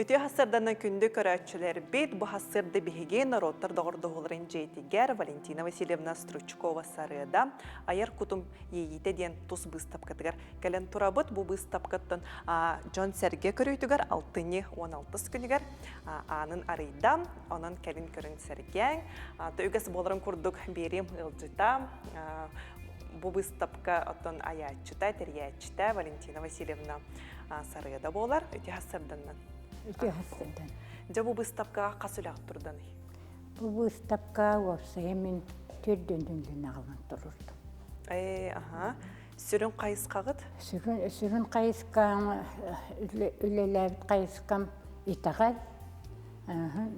Үтүө хассырданан күндү көрөөччүлэрбит, бу хассырды биһиги норуоттар доҕордоһууларын дьиэтигэр Валентина Васильевна Стручкова-Сарыада айар кутум иэйиитэ диэн тус быыстапкатыгар кэлэн турабыт. Бу быыстапкаттан дьон-сэргэ көрүүтүгэр алтынньы 16 күнүгэр аанын арыйда. Онон кэлин көрүн сэргээҥ. Үгэс буоларын курдук биэриим ыалдьыта бу быыстапка оттон айааччыта, тэрийээччитэ Валентина Васильевна Сарыада буолар. Үтүө сарданнан. Үтүө сардан. Дьэ бу быыстапкаҕа хас үлэҕит турданый? Бу быыстапка уопсайа мин төрдүн түнлүн аҕалан турурдум. Ээ, аха. Сүрүн хайысхаҕыт? Сүрүн, сүрүн хайыскам, үлэлээбит хайыскам итэҕэл,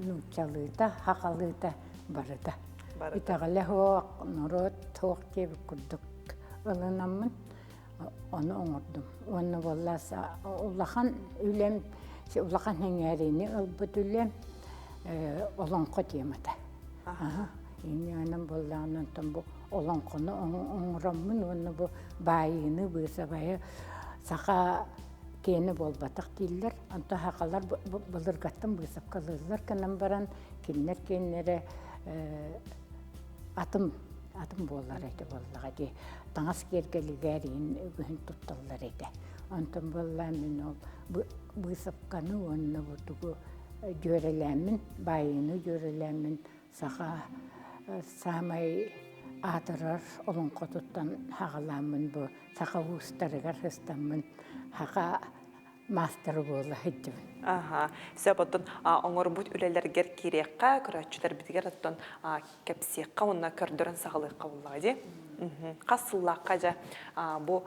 нууччалыыта, хахалыыта барыта. Итэҕэлэ суох, норуот суох диэбит курдук ылынаммын ону оҥордум. Уонна буолла улахан үлэм, улахан сэҥээриини ылбыт үлэм олоҥхо темата. Инньэ буоллаҕына онтон бу олоҥхону оҥороммун уонна бу баайыыны, быысабайы саха киэнэ буолбатах дииллэр. Онтон сахалар былыргаттан быысапкалыыллар гынан баран кинилэр киэннэрэ атын атын буолар этэ буоллаҕа дии. Таҥас киэргэлигэр иһин үгүһүн тутталлар этэ. Онтон буоллаа мин ол быысапканы уонна бу тугу дьүөрэлээммин, баайыыны дьүөрэлээммин саха саамай аатырар олоҥхотуттан саҕалааммын бу саха уустарыгар сыстаммын саха маастара буола сылдьабын. Аха. Сөп оттон оҥорбут үлэлэргэр киириэххэ, көрөөччүлэрбитигэр оттон кэпсиэххэ уонна көрдөрөн саҕалыахха буоллаҕа дии. Хас сыллаахха дьэ бу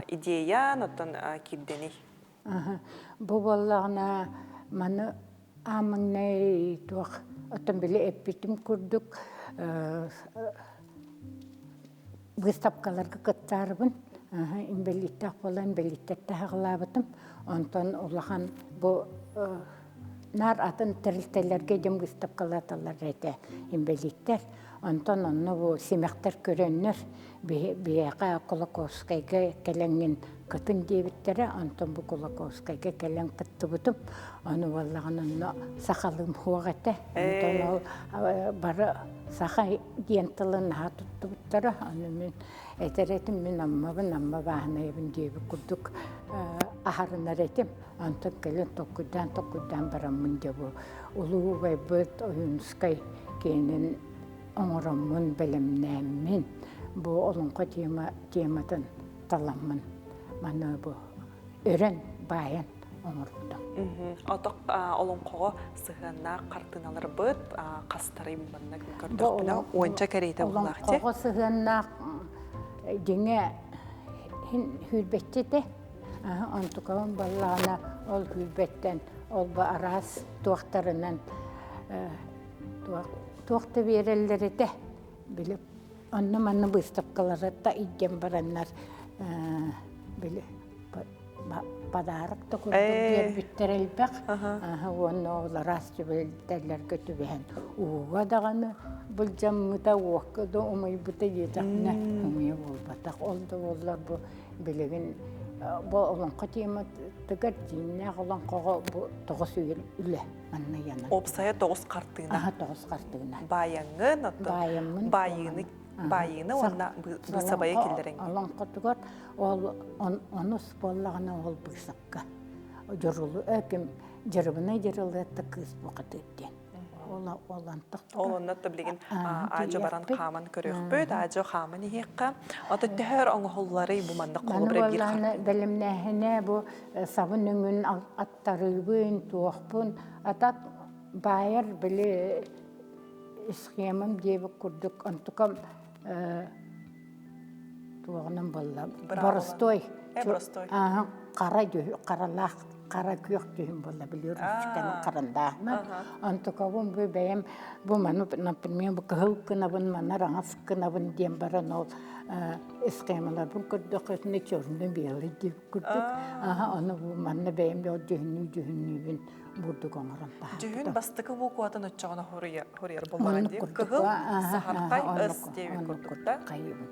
идея оттон киирдэний? Бу буоллаҕына маны аамаҥнай туох оттон били эппитим курдук выставкаларга кыттаарыбын инбэлииттээх буолан инбэлииттэртэ аҕалаабытым онтон улахан бу наар атын тэрилтэлэргэ дьон выставкалаталлар этэ инбэлииттэр онтон онно бу симэхтэр көрөннөр биһиэхэ Кулаковскайга кэлэҥҥин кытын диэбиттэрэ онтон бу Кулаковскайга кэлэн кыттыбытым ону буоллаҕына онно сахалыым суох этэ онтон ол бары саха диэн тылы наһаа туттубуттара ону мин этэр этим мин Аммабын Амма бааһынайабын диэбит курдук аһарынар этим онтон кэлин толкуйдаан толкуйдаан бараммын дьэ бу улуу убайбыт Ойуунускай киэнин оҥороммун бэлэмнээммин бу олоҥхо тема тематын таламмын маны бу өрөн баайан оҥорбутум. Отох олоҥхоҕо сыһыаннаах хартыыналарбыт хастарый манна көрдөхпүнэ уонча кэриэтэ буоллаах Олоҥхоҕо сыһыаннаах дьиҥэ сүүрбэччэ этэ. Онтукабын баллаҕына ол сүүрбэттэн ол бу араас туохтарынан туох да биэрэллэр этэ. Били онно-манна быыстапкалары да илдьэн бараннар били подарок да курдук биэрбиттэр элбэх уонна ол араас түбэлтэлэргэ түбэһэн ууга даҕаны былдьаммыта уокка да умайбыта диэтэхпинэ ымыйа буолбатах ол да буоллар бу билигин бу олоҥхо тематыгар дьиҥнээх олоҥхоҕо бу тоҕус үлэ манна ыйанар Уопсайа тоҕус хартыына. Аха тоҕус хартыына. Баайаҥҥын, оттон Баайаммын баайыыны баайыыны уонна быысабайы киллэрэҥ. Олоҥхотугар ол онус буоллаҕына ол быысапка дьурулу ким дьырыбынай дьырылыатта кыыс бухатыыр диэн. Ол ол антах Ол онно да билигин аадьо баран хааман көрүөхпүт, аадьо хааман иһиэххэ. Ото төһөр оҥоһулларый бу манна холобура биир бэлэмнээһинэ бу сабын өҥүн аттарыыбын, туохпун, а так баайар били схемам диэбит курдук онтукам туоҕунан буолла боростой хара харалаах хара күөх түһүн буолла били ручканы харандааһынан онтукабын бу бэйэм бу маны например бу кыһыл гынабын маны араҥас гынабын диэн баран ол схемаларбын көрдөххүтүнэ черный белый диэбит курдук аха ону бу манна бэйэм да дьүһүннүү дьүһүннүүбүн бурдук оҥорон таһаарбытым Дьүһүн бастакы букватын оччоҕуна хоруйар буоллаҕа дии. Кыһыл, саһархай, ыс диэбит курдук да. Хайыбын.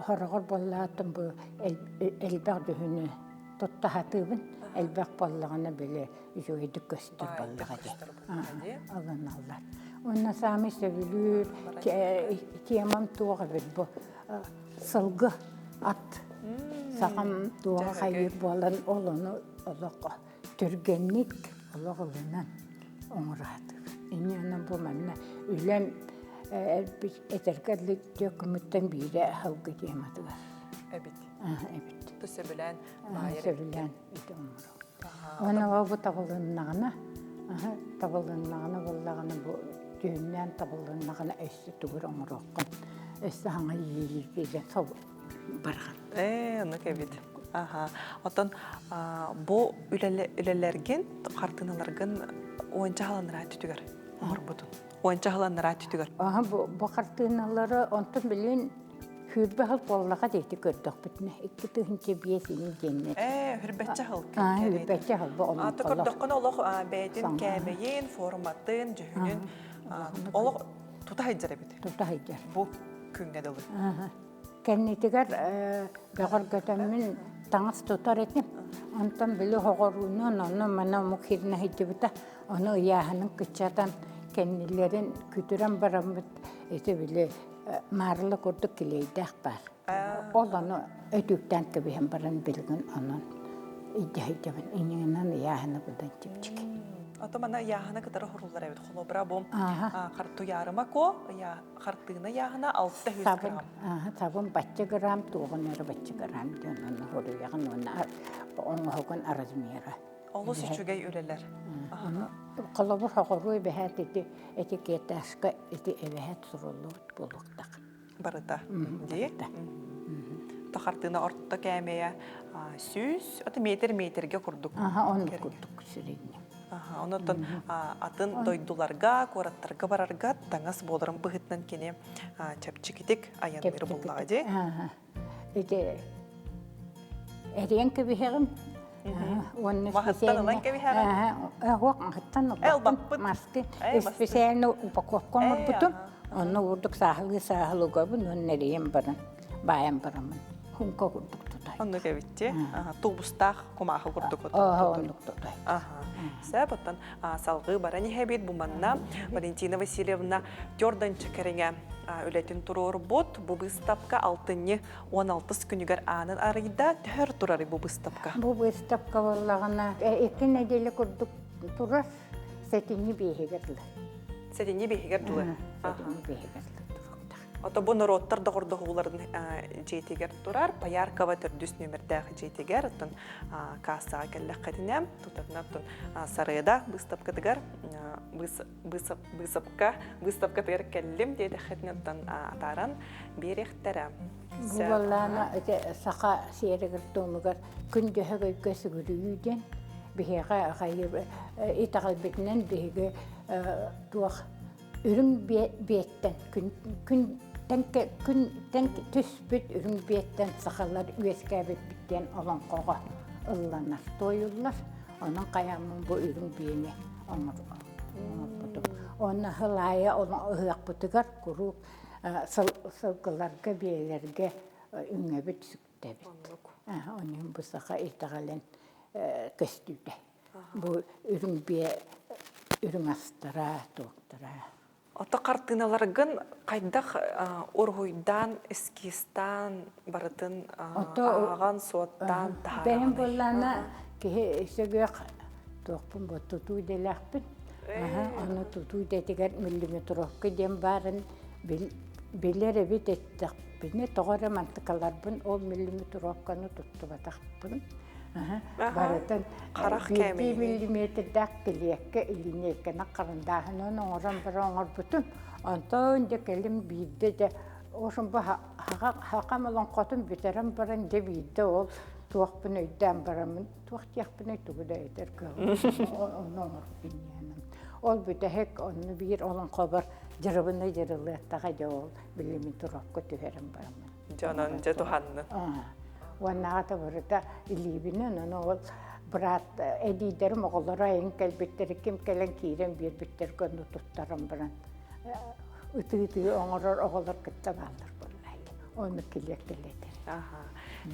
Хороҕор буоллаатым бу элбэх дьүһүнү. Тутта сатыыбын. Элбэх буоллаҕына били үчүгэйдик көстөр буоллаҕа дии. Ылыналлар. Уонна саамай сөбүлүүр темам туох эбит бу сылгы ат сахам туоҕа хайыыр буолан ол ону олох түргэнник олох ылынан оҥоро сатыыр. Инньэ бу манна үлэм этэргэ дылы дьөккүмүттэн биирэ сылгы тематыгар. Эбит. Эбит. Тус сөбүлээн баайар. Сөбүлээн ити оҥорор. Уонна бу табылыннаҕына, табылыннаҕына буоллаҕына бу түһүннээн табылыннаҕына өссө тугу эрэ оҥоруоххун, өссө саҥа иэйииргэ барҕан. Ээ, оннук эбит. Аха. Оттон бу үлэлэргин, хартыыналаргын уонча хааланнара түтүгэр оҥорбутун. Уонча хааланнара түтүгэр. Аха, бу, бу хартыыналары онтон билин Сүүрбэ сыл буоллаҕа диэки көрдөхпүтүнэ, 2005 ини диэннэр. Ээ, хүрбэччэ сыл. Хүрбэччэ сыл бу Аты көрдөххүнэ олох бэйэтин кээмэйин, форматын, дьүһүнүн олох тута сылдьар эбит. Тута сылдьар. Бу күҥҥэ дылы. Кэннитигэр бөҕөргөтөммүн таҥас тутар этим. Онтон били хоҕоруунан онно мана омук хирнэ сылдьыбыта. Ону ыйааһынын кыччатан кэннилэрин күтүрэн бараммыт ити били маарыла курдук килиэйдээх баар. Ол ону өтүүктээн кэбиһэн баран билигин онон илдьэ Иннинэн ыйааһына быдан чэпчэки. Ото мана ыйааһына кытары хоруллар эбит. Холобура бу хартуярыма ко хартыына ыйааһына 600 грамм. Сабын бачча грамм, туоҕун эрэ бачча грамм диэн онно хоруйаҕын уонна оҥоһугун размера. Олус үчүгэй үлэлэр. Холобур хоҕоруй бэһээт ити этикеташка ити эбэһээт суруллубут буолуохтаах. Барыта. Дии. То хартыына орто кээмэйэ 100, ото метр метрге курдук. Аха, оннук курдук средний. Аха, онон атын дойдуларга, куораттарга барарга таҥас буоларын быһыытынан кини чэпчэкитик айанныыр буллаҕа дии. Ити эриэн кэбиһэҕин уонна Маһыттан ылан кэбиһэҕин? Оһуох маһыттан Ылбаппыт. Маскы специально упаковка оҥорбутум. Онно курдук сааһылыы сааһылыгабын уонна эрийэн баран баайан бараммын хунка курдук тутай. Оннук эбитти. Тубустаах кумаахы курдук Оннук тутай. Сөп, оттон салгыы баран иһэбит бу манна Валентина Васильевна Тёрданча кэриҥэ үлэтин туруорбут. Бу быыстапка алтынньы 16 күнүгэр аанын арыйда. Төһөр турарый бу быыстапка? Бу быыстапка буоллаҕына икки нэдиэлэ курдук турар. Сэтинньи биэһигэр дылы. Сэтинньи биэһигэр дылы. Сэтинньи биэһигэр дылы туруохтаах. Ото бу норуоттар доҕордоһууларын дьиэтигэр турар Пояркова төрдүс нүөмэрдээх дьиэтигэр оттон кассаҕа кэллэххитинэ тутатына оттон Сарыада быыстапкатыгар быысапка выставкатыгар кэллим диэтэххитинэ оттон атааран биэриэхтэрэ. Бу буоллаана ити саха сиэригэр-туомугар күн дьөһөгөйгө сүгүрүйүү диэн биһиэхэ хайыр итэҕэлбитинэн биһиги туох үрүҥ биэттэн күн күнтэн күнтэн түспүт үрүҥ биэттэн сахалар үөскээбиппит диэн олоҥхоҕо ылланар туойуллар онон хайааммын бу үрүҥ биэни оҥорбутум уонна сыл аайы ыһыахпытыгар куруук сылгыларга биэлэргэ үҥэбит сүктэбит онон бу саха итэҕэлин көстүүтэ бу үрүҥ биэ үрүҥ астара туохтара Ото хартыыналаргын хайдах уруһуйдаан, эскизтаан барытын ааҕан, суоттаан таһаараҕыный? Бэйэм буоллаана киһи сөбүөх туохпун бу тутуу идэлээхпин. Аны тутуу идэтигэр миллиметровка диэн баарын билэр эбит эттэхпинэ тоҕо эрэ мантыкаларбын ол миллиметровканы туттубатахпын. Барытын харах биирдии миллиметрдээх килиэккэ линейканы харандааһынан оҥорон баран оҥорбутум. Онтон дьэ кэлин биирдэ дьэ ошон бу хахам олоҥхотун бүтэрэн баран дьэ биирдэ ол туохпун өйдөөн бараммын туох диэхпиний тугу да этэр кыаҕым ону оҥорбун диэним. Ол бүтэһик онну биир олоҥхобор дьырыбына дьырылыаттаҕа дьэ ол миллиметровка түһэрэн бараммын. Дьэ онон дьэ туһаннын. Уоннаҕа барыта илиибинэн, ону ол брат эдиийдэрим оҕолоро айан кэлбиттэр, ким кэлэн киирэн биэрбиттэргэ ону туттаран баран ытыы-ытыы оҥорор оҕолор кытта бааллар буоллаҕа. Ону килиэк кэлэтэр. Аха.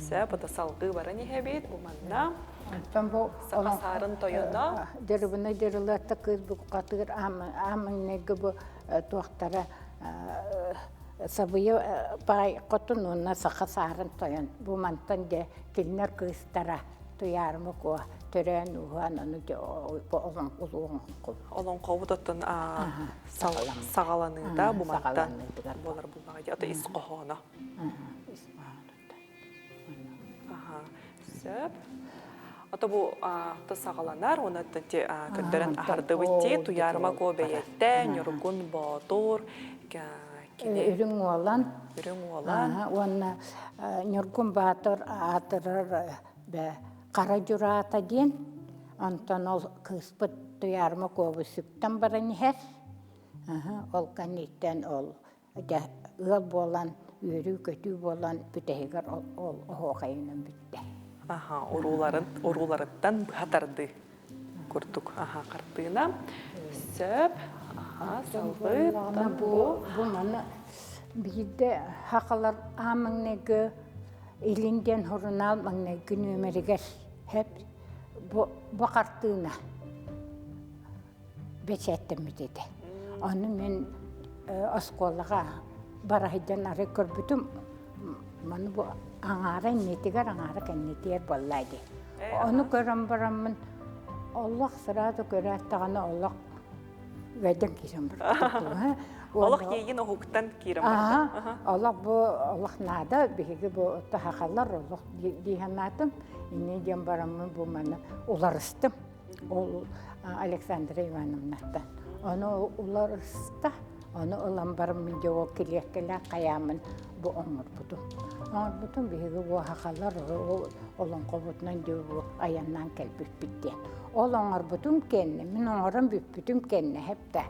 Сөп, ото салгыы баран иһэбит. Бу манна Оттон бу саха саарын тойоно. Дьырыбына дьырылыатта кыыс бу хатыгыр аамаҥнайгы бу туохтара сабыйа баай хотун уонна саха саарын тойон бу мантан дьэ кинилэр кыыстара Туйаарыма Куо төрөөн ууһаан ону улуу Олоҥхобут оттон саҕаланыыта бу мантан буолар буллаҕа дии ото ис хоһооно. Ис хоһоонута. Сөп. Ото бу то саҕаланар, уонна көрдөрөн аһардыбыт дии Туйаарыма Куо бэйэтэ, Ньургун Боотур, кини Үрүҥ Уолан. Үрүҥ Уолан. Уонна Ньургун Баатыр аатырар Хара Дьураата диэн, онтон ол кыыспыт Туйаарыма Куобу сүктэн баран иһэр. Ол кэнниттэн ол дьэ ыал буолан, үөрүү-көтүү буолан бүтэһигэр ол оһуохайынан бүттэ. Аха, урууларын, урууларыттан быһа тардыы курдук аха хартыына. Сөп. Аха, салгыы бу бу маны биирдэ хахалар аамаҥнайгы Илин диэн сурунаал маҥнайгы нүөмэригэр һэп бу, бу хартыына бэчээттэммит этэ. Ону мин оскуолаҕа бара сылдьан арай көрбүтүм, маны бу аҥаара иннитигэр, аҥаара кэннитигэр буолла дии. Ону көрөн бараммын олох сразу көрөөт даҕаны олох Веден киирэн барбыта. Олох иэйин уһуктан киирэн барда. Олох бу олох наада биһиги бу тахахалар олох дии санаатым. Инньэ диэн бараммын бу маны уларыстым. Ол Александра Ивановнаттан. Ону уларыста, ону ылан бараммын дьэ ол килиэккэлээх хайааммын бу оҥорбутум. Оҥорбутум биһиги уоһахалар олоҥхобутунан дьэ бу айаннаан кэлбиппит диэн. Ол оҥорбутум кэннэ, мин оҥорон бүппүтүм кэннэ хэптэ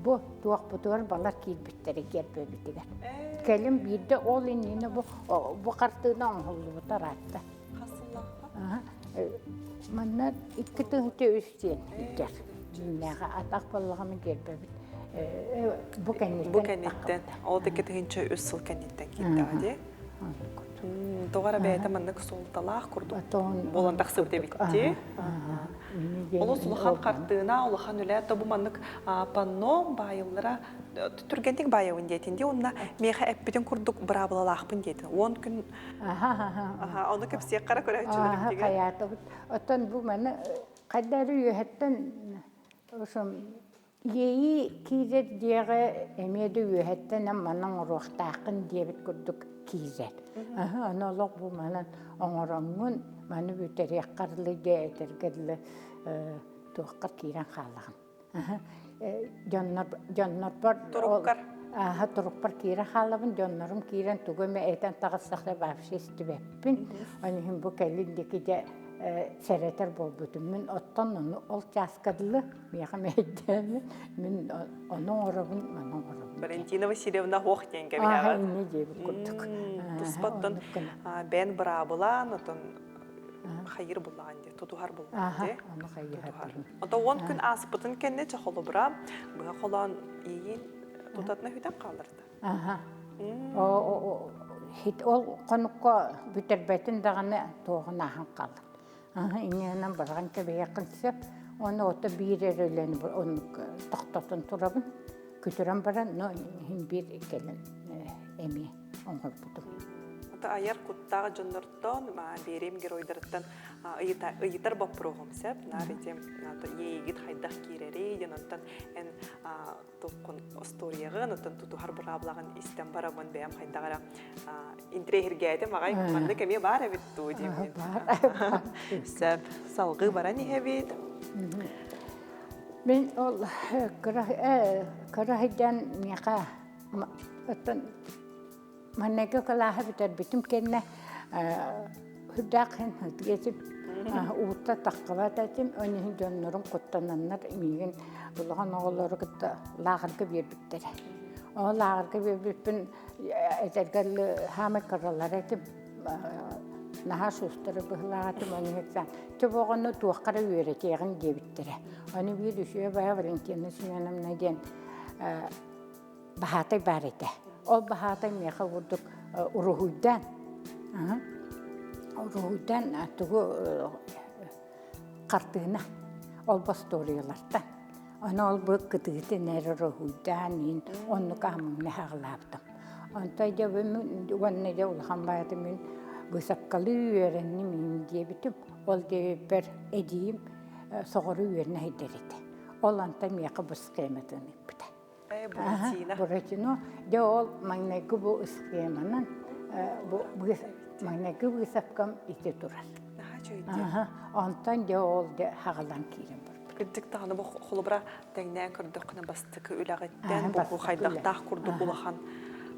бу туохпутугар балар киирбиттэрэ гербэбитигэр. Кэлин биирдэ ол иннинэ бу бу хартыына оҥоһуллубута ыраатта. Манна 2 3 диэн илдьэр. Дьиҥнээҕи атах буоллаҕына гербэбит бу кэнниттэн Бу кэнниттэн ол 2003 сыл кэнниттэн киирдэҕэ дии. Тоҕо эрэ бэйэтэ маннык суолталаах курдук буолан тахсыбыт эбит дии. Олус улахан хартыына, улахан үлэ. То бу маннык панно баайыллара түргэнник баайабын диэтин дии. Онно миэхэ эппитин курдук быраабылалаахпын диэтин. 10 күн ону кэпсиэх хара көрөөччүлэрим Хайаатабыт. Оттон бу маны хайдары үөһэттэн Иэйии киирэр диэҕи эмиэ да үөһэттэн манан оҥоруохтааххын диэбит курдук киирэр. Аһы аны олох бу манан оҥороҥҥун маны бүтэриэххэр дылы дьэ этэргэ дылы туоххар киирэн хаалаҕын. Аһы дьоннор дьоннорбор Туруккар. Аһа турукпар киирэн хаалабын, дьоннорум киирэн тугу эмэ этэн таҕыстахтар вообще истибэппин. Ол иһин бу кэлин диэки дьэ сэрэтэр буолбутум. Мин оттон ону ол чааска дылы миэхэ мэһэйдээмин мин ону оҥоробун, маны оҥоробун. Валентина Васильевна һуох диэн кэбиһэҕит. Инньэ диэбит курдук. Туспаттан бэйэн быраабылаан, отон хайыр буллаҕын дии, тутуһар буллаҕын дии. Ону хайыһар. Ото 10 күн ааспытын кэннэ чохолубура быһа холоон иин тутатына хүтэн хааларда. Аха. Ол хонукка бүтэрбэтин даҕаны туоҕун ааһан хаалар. Инньэнэн барҕан кэбиһиэххин сөп. Уонна ото биир эрэ үлэни оннук тохтотон турабын. Күтүрэн баран, но иһин биир кэлин эмиэ оҥорбутум. Ото айар куттаах дьоннортон, биэриим геройдарыттан ыйытар боппуруоһум сөп. Наар ити иэйигит хайдах киирэрий диэн онтон эн туккун остуоруйаҕын, оттон тутуһар быраабылаҕын истэн бараммын бэйэм хайдах эрэ интириэһиргээтим аҕай маннык эмиэ баар эбит дуу диэбит. Сөп, салгыы баран иһэбит. Мин ол кыра сылдьан миэхэ оттон Маҥнайгы кылааһы бүтэрбитим кэннэ сүрдээх ытык этим, уутта таххыбат этим, ол иһин дьоннорум куттананнар миигин улахан оҕолору кытта лааҕырга биэрбиттэрэ. Ол лааҕырга биэрбиппин этэргэ дылы саамай кыралара этим, наһаа суустары быһыылаах этим, ону иһин чэ бу оҕону туохха эрэ үөрэтиэҕин диэбиттэрэ. Ону биир үчүгэй баҕа Валентина Семеновна диэн баһаатай баар этэ. Ол баһаатай миэхэ курдук уруһуйдаан. Уруһуйдан тугу хартыына ол остуоруйалартан. Ону ол бу кытыытын эрэ уруһуйдаан иһин оннук ааммын аҕалаабытым. Онтон дьэ уонна дьэ улахан баайата мин быысапкалыы үөрэнним иһин диэбитим. Ол диэбиппэр эдьиийим соҕуруу үөрэнэ сылдьар этэ. Ол онтон миэхэ бу схематын ыыппыта. Буратино. Буратино. Дьэ ол маҥнайгы бу схеманан бу маҥнайгы быысапкам ити турар. Онтон дьэ ол дьэ хаҕалан киирэн барбыт. Кырдьык даҕаны бу холобура тэҥнээн көрдөххүнэ бастакы үлэҕиттэн бу хайдахтаах курдук улахан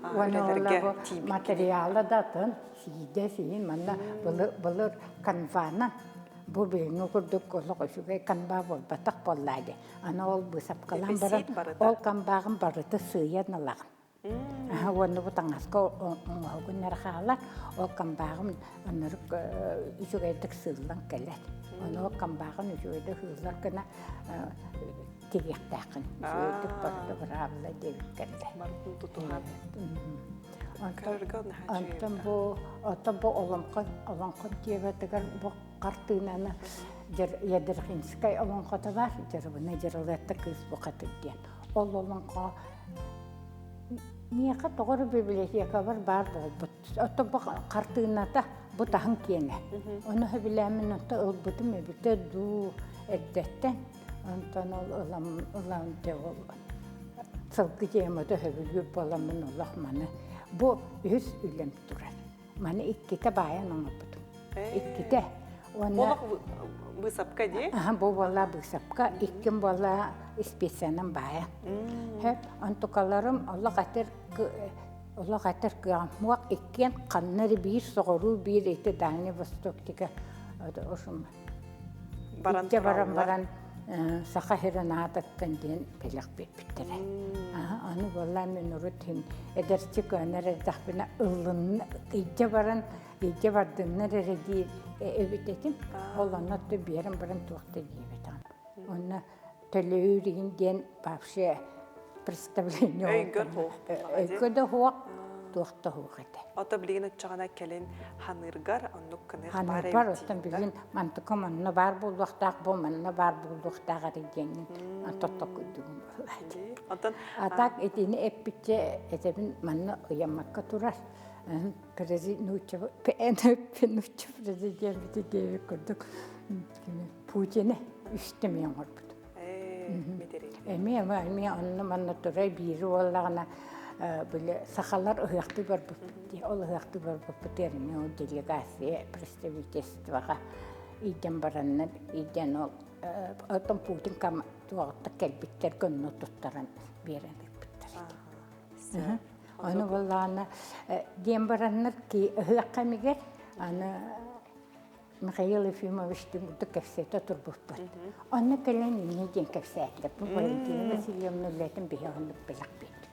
үлэлэргэ тиийбиккин. Материала да атын сиидэ сиин манна былыр канванан бу билиҥҥи курдук олох үчүгэй канва буолбатах буоллаа дии. Аны ол быысапкалаан баран, ол камбааҕын барыта сыыйан ылаҕын. Уонна бу таҥаска оҥоһугун эрэ хаалар, ол камбааҕым оннук үчүгэйдик сыыллан кэлэр. Ону ол камбааҕын үчүгэйдик сыыллар гына тигиэхтээххин. Үчүгэйдик барыта быраабыла диэбит кэллэ. Барытын тутуһан. Онтон бу оттон бу олоҥхо олоҥхо диэбэтигэр бу хартыынаны Ядрихинскай олоҥхото баар, Дьырыбына Дьырылыатта кыыс бухатыр диэн. Ол олоҥхо миэхэ тоҕо эрэ библиотекабар баар буолбут. Оттон бу хартыыната бу таһын киэнэ. Ону сөбүлээммин онто ылбытым эбитэ дуу эрдэттэн. Онтон ол ылан ылан ол сылгы темата сөбүлүүр буоламмын олох маны бу үһүс үлэм турар. Маны иккитэ баайан оҥорбутум. Иккитэ. Уонна Олох быысапка дии? Бу буолла быысапка, икким буолла испиэссэнэн баайан. Хөп, онтукаларым олох этэр олох этэр кыаҕым суох иккиэн ханна эрэ биир соҕуруу биир ити Дальний Восток тигэ ошум баран баран баран саха сирин аатыттан диэн бэлэх биэрбиттэрэ. Аны буолла мин урут иһин эдэрчи көөнөр эрдэхпинэ ыллынна илдьэ баран илдьэ бардыннар эрэ диир эбит этим. Ол онно биэрэн баран туох да диэбэтэҕим. Онно төлөүр иһин диэн вообще представление Өйгөр суох Өйгө да суох, туох да суох этэ. Ото билигин оччоҕуна кэлин ханыыргар оннук кыныах баар Ханыырбар оттон билигин мантыка манна баар буолуохтаах, бу манна баар буолуохтаах эрэ диэҥҥин тотто курдугум буолааччы. Онтон А так итини эппиччэ этэбин манна ыйаммакка турар. Нуучча нуучча президент диэбит курдук Путины үстэ эмиэ оҥорбут. Эмиэ эмиэ онно манна турар биири буоллаҕына били сахалар ыһыахтыы барбыппыт дии. Ол ыһыахтыы барбыппытыгар эмиэ ол делегация представительствоҕа илдьэн бараннар илдьэн ол оттон Путин туоҕуттан кэлбиттэргэ онно туттаран биэрэн ыыппыттар. Ону буоллаҕына диэн бараннар ыһыах кэмигэр аны Михаил Ефимовичтыын курдук кэпсэтэ турбуппут. Онно кэлэн инньэ диэн кэпсээтилэр. Бу Валентина Васильевна үлэтин биһи оннук бэлэх биэрдик.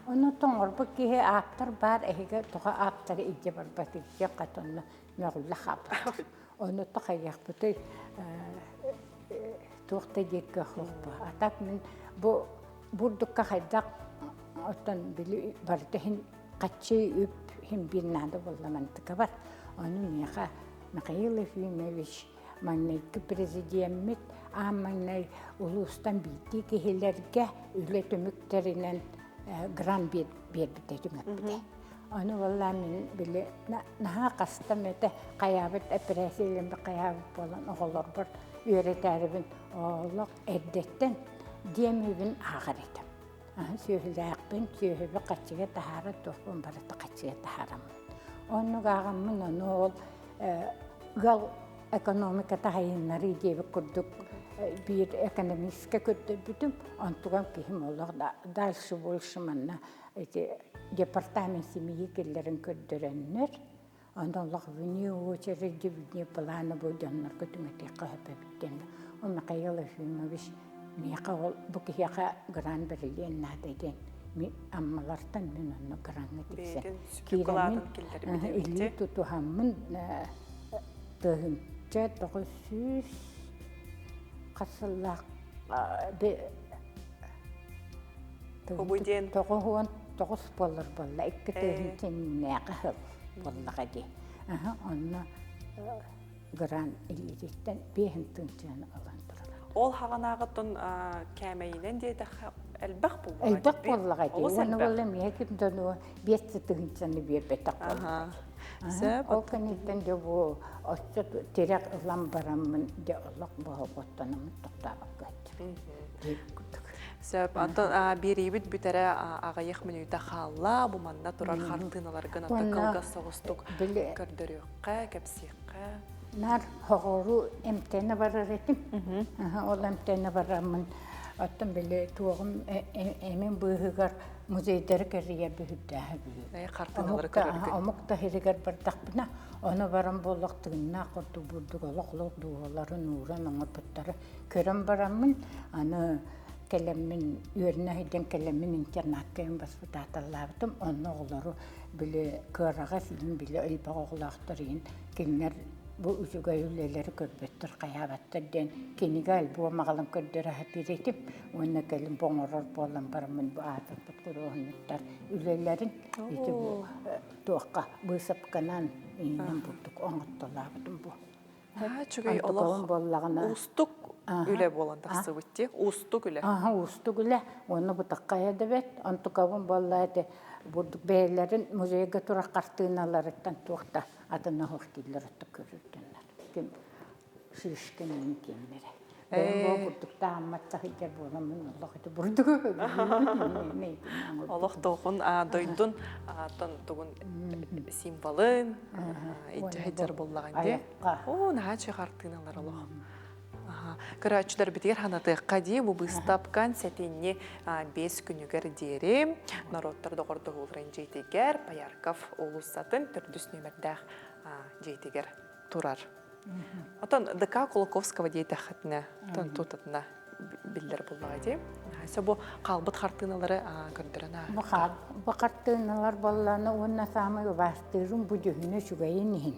Ону тоҥорбут киһи ааптар баар эһиги тоҕо ааптары илдьэ барбатый диэн хат онно мөҕүллэ хаалбыт. Ону тохайыахпытый туох да диэккэ суохпу. А так мин бу бурдукка хайдах оттон били барыта иһин хаччы үп иһин биир наада буолла мантыка бар. Ону миэхэ Михаил Ефимович маҥнайгы президеммит аан маҥнай улуустан биирдии киһилэргэ үлэ түмүктэринэн грант биэрбитэ түҥэппитэ. Ону буоллаа мин били наһаа хастам этэ хайаабыт эпэрээсийэлэммит хайаабыт буолан оҕолорбор үөрэтээрибин олох эрдэттэн диэмибин ааҕар этим. Сүөһүлээхпин, сүөһүбү хаччыга таһаарар туохпун барыта хаччыга таһаараммын. Оннук ааҕаммын ону ол ыал экономиката хайыннарыы диэбит курдук биир экономистка көрдөрбүтүм. Онтуган киһим олох дальше больше манна эти департамент семьи киллэрин көрдөрөннөр Онно олох вне очереди, вне плана бу дьоннорго түҥэтиэххэ сөп эбит диэн. Ол Михаил Ефимович миэхэ ол бу киһиэхэ грант бэриллиэн наада диэн Аммалартан мин онно граҥҥа тиксэн киирэммин илии тутуһаммын 1900 хас сыллаах 99 буоллар буолла 2000 сыл буоллаҕа дии. Онно гран илиититтэн биэһин тыынчаны ылан турар. Ол хаҕанааҕыттан кээмэйинэн диэтэххэ элбэх буоллаҕа Элбэх буоллаҕа дии. Уонна буолла эмиэ ким да ону биэс тыһыынчаны биэрбэтэх буоллаҕа. Сөп. Ол кэнниттэн дьэ бу оччо тирэх ылан бараммын дьэ олох боһоҕоттономмун тохтообокко диэбит курдук. Сөп. Антон биэриибит бүтэрэ аҕыйах мүнүүтэ хаалла. Бу манна турар хартыыналаргын ата кылгас соҕустук көрдөрүөххэ, кэпсиэххэ. Наар хоҕору эмтэнэ барар этим. Ол эмтэнэ бараммын оттон били туоҕум эмин быыһыгар музейдары кэрийэр бүһүрдээһэ бүһү. Хартыыналары көрөргүн. Омук да сиригэр бардахпына, ону баран буоллах тыыннаах курдук бурдук олох-олох дууһаларын ууран оҥорбуттары көрөн бараммын, аны кэлэммин үөрэнэ сылдьан кэлэммин интернакка баспытааталлаабытым. Онно оҕолору били кыараҕас илин били элбэх оҕолоохтор иһин кинилэр бу үчүгэй үлэлэри көрбөттөр, хайаабаттар диэн кинигэ альбом аҕалан көрдөрө сатыыр этим. Уонна кэлин бу оҥорор буолан бараммын бу аатырбыт худуоһунньуктар үлэлэрин ити бу туохха быысапканан иинэн бурдук оҥоттолообутум бу. Үчүгэй олох буоллаҕына уустук үлэ буолан тахсыбыт дии. Уустук үлэ. Аха уустук үлэ. Уонна бутаххайа да бэт. Онтукабын буолла этэ бурдук бэйэлэрин музейга турар хартыыналарыттан туох да атын оһох дииллэр оттук көрүрдүннэр. Ким Шишкин киэннэрэ. Бэйэм бу бурдук тааммат сахыйдар буоламмын олох ити бурдугу Олох тоҕун дойдун тугун символын иччэһэдьэр буллаҕын дии. Оо, наһаа үчүгэй хартыыналар олох. Көрөөччүлэрбитигэр ханатыахха дии бу быыстапкан сэтинньи 5 күнүгэр диэри норуоттар доҕордоһууларын дьиэтигэр Поярков уулуссатын төрдүс нүөмэрдээх дьиэтигэр турар. Отон ДК Кулаковского диэтэххитинэ, отон тутатына биллэр буоллаҕа дии. Сөп бу хаалбыт хартыыналары көрдөрөн Бу хартыыналар буоллаана уонна саамай убаастыырым бу дьүһүнэ үчүгэйин иһин.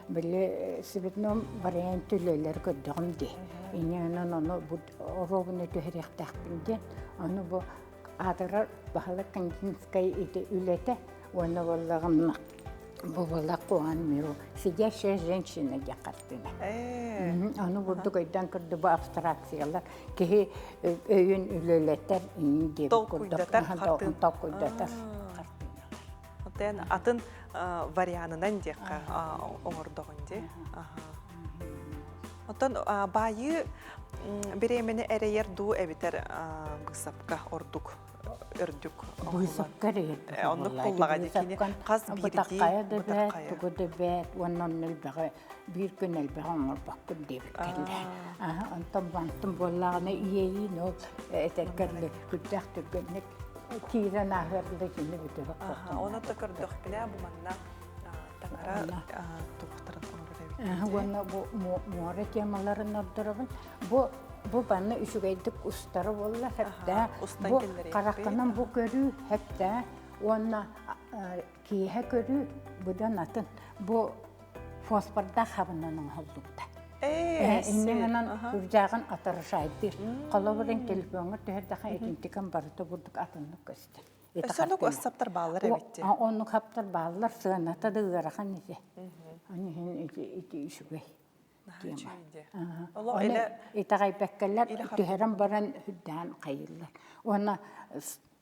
Били цветном вариант үлэлэр көрдөҕүм дии. Инньэ ону бу оруобуна түһэриэхтээхпин диэн. Ону бу аатырар Баһылык Кандинскай ити үлэтэ уонна буоллаҕым бу буолла Куан Миру сидящая женщина диэн хартыына. Ону бурдук өйдөөн көрдө бу абстракциялар киһи өйүн үлэлэтэр диэбит курдук толкуйдатар Отен атын варианынан диэххэ оҥордоҕун дии. Оттон баайыы бириэмэни эрэйэр дуу эбитэр быысапка ордук өрдүк Быысапка эрэйэр оннук буллаҕа дии кини хас биирдии бытархайа тугу да бэт уонна онно элбэҕи биир күн элбэҕи оҥорбоккун диэбит кэллэ онтон бантын буоллаҕына иэйиин ол этэргэр күрдээх түргэнник киирэн ааһыар да кини бүтэрэ Оны да көрдөхпүнэ бу манна таҥара туохтарын оҥорор эбит. Уонна бу муора темаларын ордоробун. Бу бу банна үчүгэйдик устара буолла хэптээ. Бу хараххынан бу көрүү хэптээ уонна киэһэ көрүү быдан атын. Бу фосфордаах хабынан оҥоһуллубута. Иннинэн үрдээҕин атарышайдыыр. Холобурун телефоҥҥа түһэрдэххэ итинтикэн барыта бурдук атыннык көстөр. Өссө оннук хаптар бааллар эбит. Оннук хаптар бааллар, сыаната да ыарахан ити. Оны иһин ити ити үчүгэй. Оны итэҕэйбэккэлэр түһэрэн баран үрдээн хайыыллар. Уонна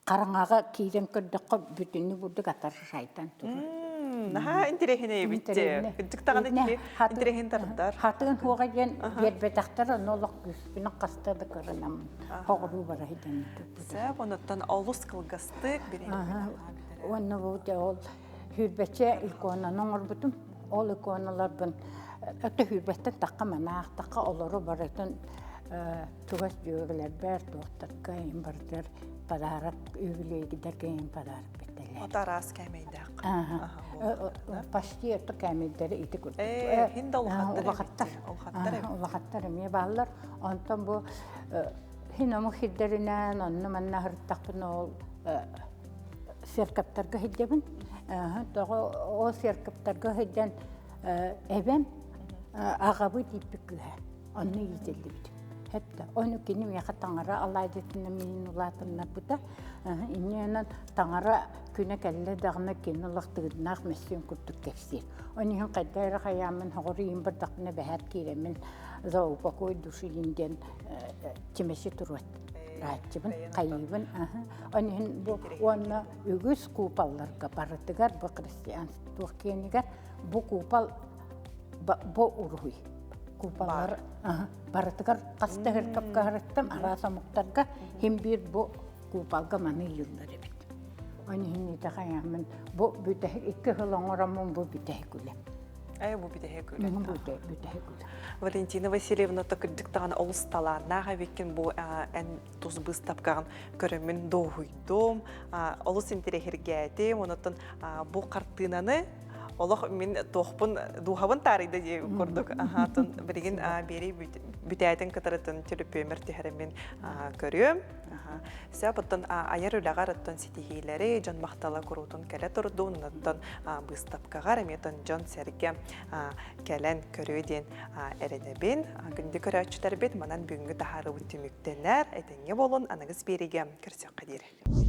хараҥаҕа киирэн көрдөххө бүтүннүү бурдук атар шайтан турар. Наһаа интэриэһинэй эбит. Кырдьык даҕаны киһи интэриэһин тардар. Хатыын хуоҕа диэн биэрбэтэхтэр, ону олох күүспүнэн хаста да кырынаммын. Хоҕуруу бара сылдьан Сөп, онуттан олус кылгастык Уонна бу ол сүүрбэччэ иконаны оҥорбутум. Ол иконаларбын өтө сүүрбэттэн тахха манаах тахха олору барытын чугас дьүөгэлэрбэр туохтарга иһин барытыгар подарок юбилейгидэргэ иһин подарок биттэлэр. Ото араас кээмэйдээх. Почти ото кээмэйдэри ити курдук. Хин да улахаттар. Улахаттар эмиэ бааллар. Онтон бу Хин омук сирдэринэн онно-манна сырыттахпына ол сыаркаптарга сылдьабын. Тоҕо ол сыаркаптарга сылдьан эбэм аҕабыт ииппит кыыһа. Онно иитиллибит. Хэптэ. Ону кини миэхэ таҥара алаадьытынан миин улаатыннарбыта. Инньэнэн таҥара күнэ кэллэ даҕаны кини олох тыыннаах мөссүөн курдук кэпсиир. Ол иһин хайда эрэ хайааммын хоҕор иин бардахпына бэһээт киирэммин за упокой души диэн чимэси туруот рааччыбын хайыыбын. Ол иһин бу уонна үгүс куупалларга барытыгар бу христианство киэнигэр бу куупал бу уруһуй куупаллар барытыгар хас да кыһарыттым араас омуктарга хим биир бу куупалга маны ыйыллар эбит. Ол иһин итэҕэйэммин бу бүтэһик икки сыл оҥороммун бу бүтэһик үлэ. Ээ бу бүтэһик үлэ. Бу бүтэһик үлэ. Валентина Васильевна кырдьык даҕаны олус талааннаах эбиккин бу эн тус быыстапкаҕын көрөммүн дуоһуйдум, олус интэриэһиргээтим, онуттан бу хартыынаны олох мин туохпун дууһабын таарыйда дии курдук аһаатын билигин биэрий бүтээтин кытарытын төлөпүөмэр түһэрэммин көрүөм. Сөп оттон айар үлэҕэр оттон ситиһиилэри дьон махтала куруутун кэлэ турдун, оттон быыстапкаҕар эмиэ дьон-сэргэ кэлэн көрүө диэн эрэнэбин. Күндү көрөөччүлэрбит манан бүгүҥҥү таһаарыбыт түмүктэнэр. Этэҥҥэ буолун, аныгыс биэриигэ көрсүөххэ диэри.